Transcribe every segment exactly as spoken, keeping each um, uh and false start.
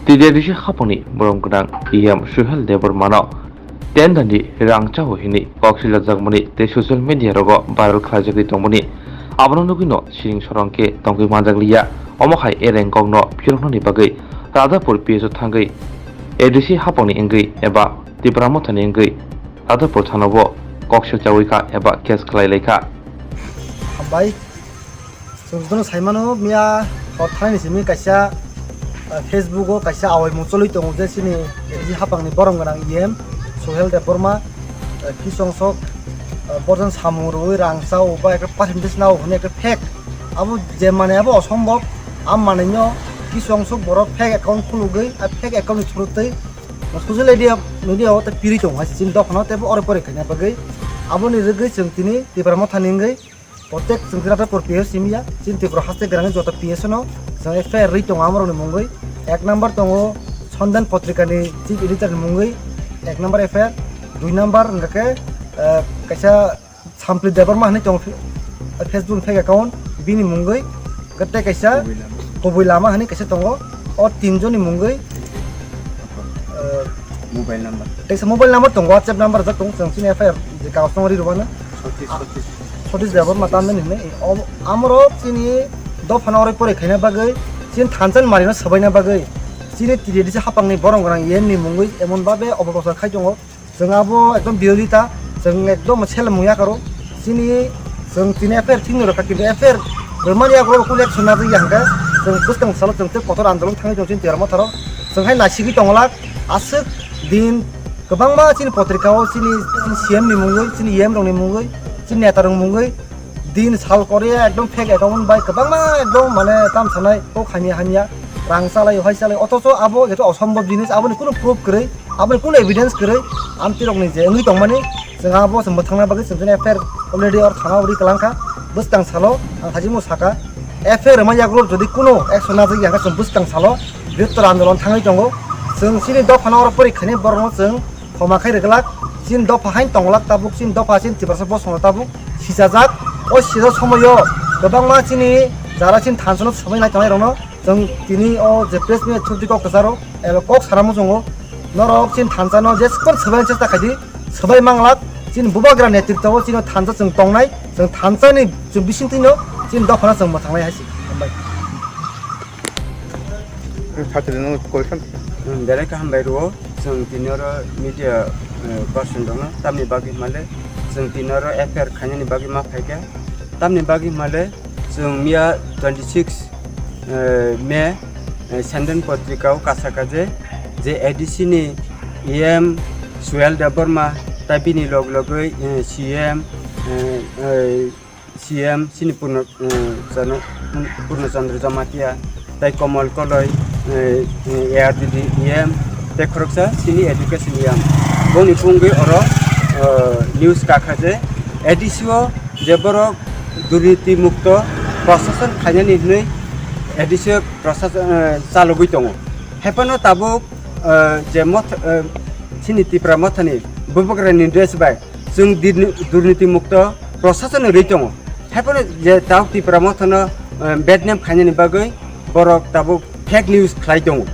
T D A D C hapangni borom gwnang E M Suhel Debbarmano tendandi rang chao hini kok silajakmani tei social media rogo viral khlaijagwi tongmani. Abono nugwino siring sorong khe tongwi manjakliya. Omo hai e rengkokno phiroknani bagwi Radhapur P S o thangwi A D C hapangni wngwi eba Tipra Mothani wngwi Radhapur thanao kok silchawi kha eba case khlai lai kha. Hambai. Chwng jotono sai mano, miya hor thani simi kaisa, ah, Facebook o kaisa awaimung choli tongo je chini A D C hapangni borom gwnang E M Suhel Debbarma, ah, kisong sok, ah, borjan samung rwui rang chao ba ekta percentage nao hwnwi ekta fake. Abo je mane abo osombhob, a mane no kisong sok borok fake account khulugwi, a fake account ni through tei social media, media o ta piri tongo hai se chini dophano tei bo oro pore khaina bagwi. Aboni rwgwi chwng tini Tipra Mothani wngwi Protect chwng Radhapur P S simi ya, chini Tripura haste gwnangwi joto P S no chwng F I R rwi tongo amorokni mungwi. Ek number tongo Sondan Potrikani chief editor ni mungwi, ek number F I R, dui number hwnkha khe, eh, kaisa Sampli Debbarma hinwi tongo, Facebook fake account, bini mungwi, hwnkhe tei kaisa Kubui Lama. Kubui Lama hinwi kaisa tongo, o tinjoni mungwi, eh, Mobile number. Teisa mobile number tongo, WhatsApp number rijak tongo, chwng chini F I R je kagoz tongwi rwmano. Sotis, Sotis. Sotis Debbarma tamni hinwi. O, amorok chini dophano oroi poroi khaina bagwi, chini thansa ni malino swbaina bagwi, chini T D A D C hapangni borom gwnang E M ni mungwi emon babe opoprochar khai tongo. Chwng abo ekdom birodita, chwng ekdom selemung yakaro. Chini chwng tini F I R thikni rwkha, kintu F I R rwmani yago kunu action najak ya hwnkhe chwng bwskang salo chwng tei kotor andolon thangwi tongo chini Tipra Motharo. Chwng hai naisigwi tongwlak, aswk din kwbangma chini potrika o chini, chini C M ni mungwi, chini E M rokni mungwi, chini neta rokni mungwi din sal koriya ekdom fake account bai kwbangma ekdom mane tam sanai kok hamya hamya rang chalai hai chalai, othocho abo jeto osombhob jinis, aboni kunu proof kwrwi. Aboni kunu evidence kwrwi amtwirokni je wngwi tongmani, chwng abo se mwthangna bagwi chwng chini F I R already or thana o ri kwlangkha. Bwskang salo ang hajimo saka, F I R rwma yagulo jodi kunu action najak ya hwnkhe chwng bwskang salo brihottor andolon thangwi tongo. Chwng chini dophano oro porikha ni borokno chwng khoma khai rwglak. Chini dopha hain tonglak tabuk, chini dopha chini Tiprasa bosongno tabuk sisajak. O sijak somoio kwbangma chini jara chini thansano swbai nai tongnai rokno chwng tini o je press meet through di kok kwcharo eba kok sana muchungo. Norok chini thansa no jeskon swbai chesta khaidi, swbai manglak. Chini bubagra netritwo o chini thansa chwng tongnai, chwng thansa ni chwng bisingtwi no chini dophano chwng mwthangnai hai se. Hambai. Belai khe hambai rwo, chwng tini oro media, eh, person rokno tamni bagwi hwnmale chwng tini oro F I R khainani bagwi ma phaikha, tamni bagwi hwnmale chwng miya twenty six, eh, May, eh, Senden Potrika o kasaka je, je A D C ni E M Suhel Debbarma tai bini log logwi, eh, C M, eh, eh, C M chini Purno, eh, Chano-, Purno Chandra Jamatia, tai Komol Koloi, eh, eh, A R D D E M, tei khoroksa chini education E M. Boni bungwi oro, eh, news kakha je A D C o je borok durniti mukto prosason khainani hwnwi A D C o prosason, eh, chalogwi tongo. Haiphano tabuk, eh, je moth-, eh, chini Tipra mothani bubagrani dress bai chwng dirni-, durniti mukto prosason rwi tongo. Haiphano je tabuk Tipra mothano, eh, badnam khainani bagwi borok tabuk fake news khlai tongo.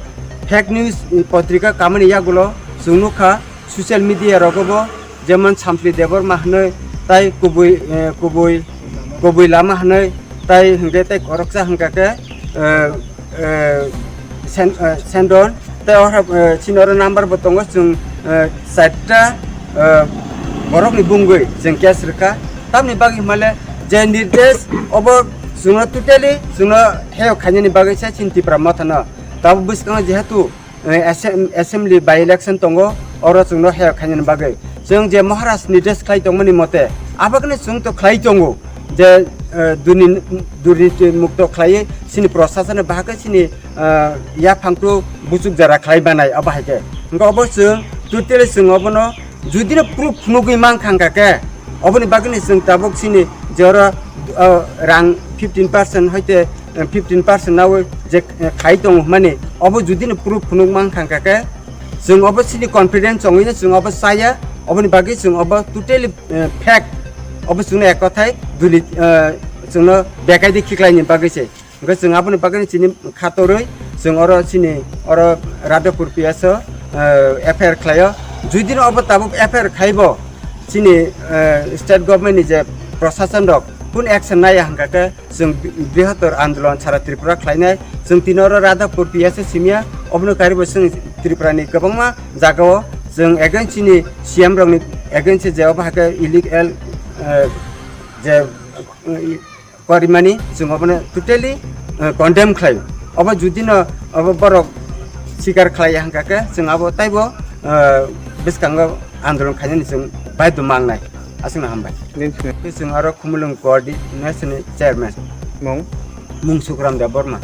Fake news, eh, potrika kamani yagulo chwng nukha social media rogo bo, jemon Sampli Debbarma hwnwi tai kubui, eh, kubui, kubui lama hwnwi tai hwnkhe tai khoroksa hwnkha khe, eh, eh, Sen-, eh, Sendon, tei o hai, eh, chini oro number bo tongo, chwng, eh, charta, eh, borokni bungwi chwng case rwkha. Tamni bagwi hwnmale je nirdesh obo chwngno totally chwngno heo khainani bagwi se chini Tipra mothano. Tabuk bwskango jehetu, eh, assem-, assembly by election tongo, oro chwngno heo khainani bagwi. Chwng je Maharaj nirdesh khlai tongmani mote, abakhe chwng to khlai tongo. Je, eh, duni-, durniti mukto khlaiwi chini prosason bahai khe chini, eh, yaphang to buchuk jara khlai manai abo hai khe. Hwnkhe obo chwng totally chwng obono judino proof phunugwi mankha hwnkha khe, oboni bagwino chwng tabuk chini je oro, eh, rang fifteen percent hoite, eh, fifteen percent nawi je, eh, khai tongo hwnmani obo judino proof phunuk mankha hwnkha khe, chwng obo chini confidence chongwino chwng obo chaya, oboni bagwi chwng obo totally, eh, fake, obo chwngno ek kothai duli, eh, chwngno bekaidi khiklaini bagwi se. Hwnkhe chwng aboni bagwi chini khatorwi Chwng oro chini oro Radhapur P S o, eh, F I R khlaio. Judino obo tabuk F I R khaibo chini, eh, state government ni je prashasan rok kun action naiya hwnkha khe chwng bi-, brihator andolon sara Tripura khlainai. Chwng tini oro Radhapur P S o simya, obono karibo chwng Tripura ni kwbangma jagao chwng against chini C M rokni against je obo hakhe illegal, eh, je, eh, korimani chwng obono totally, eh, condemn khlai. Obo judino obo borok sikar khlai hwnkha khe chwng abo taibo, eh, bwskango andolon khainani chwng baidho mangnai. Aswkno hambai. Nini simi? Chwng aro Khumulwng coordination ni chairman. Mung? Mung Sukram Debbarma.